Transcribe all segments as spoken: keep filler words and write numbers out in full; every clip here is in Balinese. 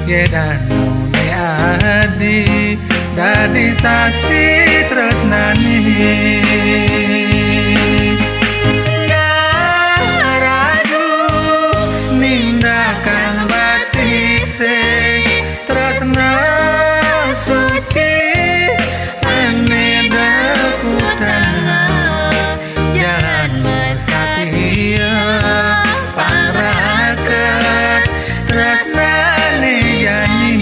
Ye danau ne adi dadi saksi tresnane. Ngaradu nindakang batise tresna suci ane dekutanga. Jalan mesatia pangraket tresnane jani.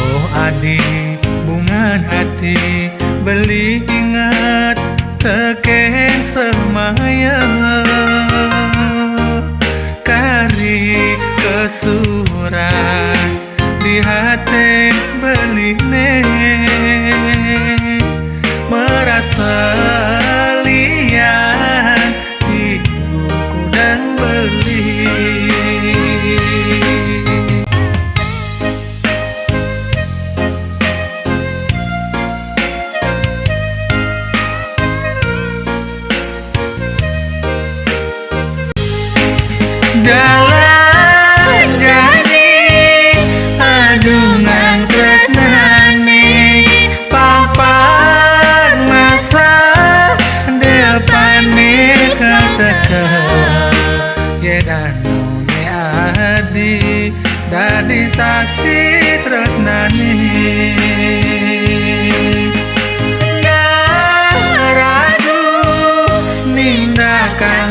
Oh adi bungan hati, beli inget teken semaya. Kari kesuran di hati beline, merasa lian ibu kudang beli. Jalan jani adungan tresnane, papan masa depane kateka. Ye danau ne adi dadi saksi tresnane. Ngaradu nindakang